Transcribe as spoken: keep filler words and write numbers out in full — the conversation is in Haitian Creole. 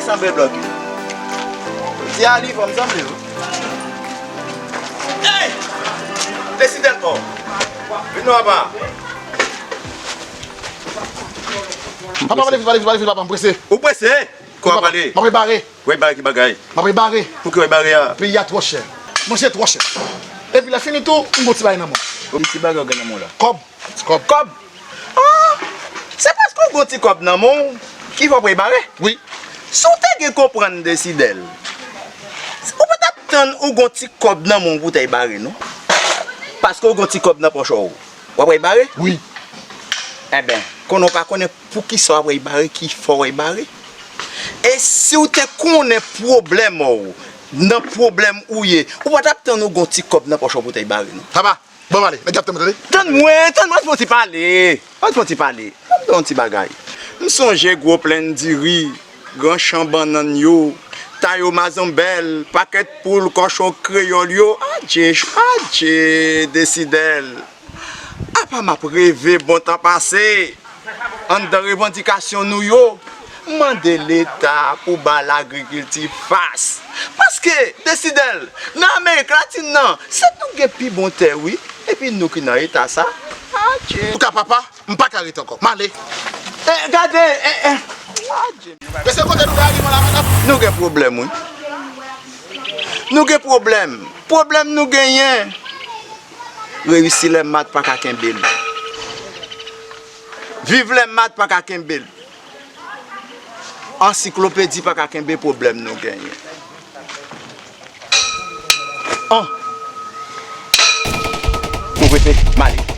Sanble blòk. Ti a li fò m sanble wi. Hey! Desidèl, oh! Vin non, apa. Papa, pale vit, pale vit, pale vit, papa, m prese. Ou prese? Kò w ap pale? M ap bare. W ap bare ki bagay? M ap bare. Pou ki w ap bare a? Peyi a twò chè. Manje twò chè. Epi lè fini tou, m gon ti bagay nan men w. Yon ti bagay w gen nan men w la? Kòb. Ti kòb. Kòb? Ah! Se paske w gon ti kòb nan men w ki fè w pral bare? Wi. Si w te gen konprann Desidèl, ou pa t ap tann ou gon ti kòb nan men w pou w t al bare, non. Paske w gon ti kòb nan pòch ou, w ap pral bare? Wi. Enben, konnen w pa konnen poukisa w ap pral bare ki fè w pral bare. E si w te konnen pwoblèm ou, nan pwoblèm ou ye, ou pa t ap tann ou gon ti kòb nan pòch ou pou w t al bare, non. Papa, bon, ale, nèg ap tann mwen, tande? Tann mwen, tann mwen, fè yon ti pale. Fè yon ti pale. Ban m di w yon ti bagay. M sonje gwo plenn diri, gran chan bannann yo, tayo mazanbèl, pakèt poul kòchon kreyòl yo. Adje, adje, Desidèl. Apa m ap reve bon tan pase. Anndan revandikasyon nou yo, mande Leta pou ba lagrikilti fas. Paske, Desidèl, nan Amerik Latin nan, se nou gen pi bon tè, wi. Epi nou ki nan eta sa. Adje. Antouka, papa, m pa ka rete ankò. M ale. Eh, gade, eh, eh. Adje. Men se kote nou gen agiman la, medam? Nou gen pwoblèm, wi. Nou gen pwoblèm. Pwoblèm nou genyen. Reyisi Lèmat pa ka kenbe l. Viv Lèmat pa ka kenbe l. Ansiklopedi pa ka kenbe pwoblèm nou genyen. An. Mon prefe, m ale.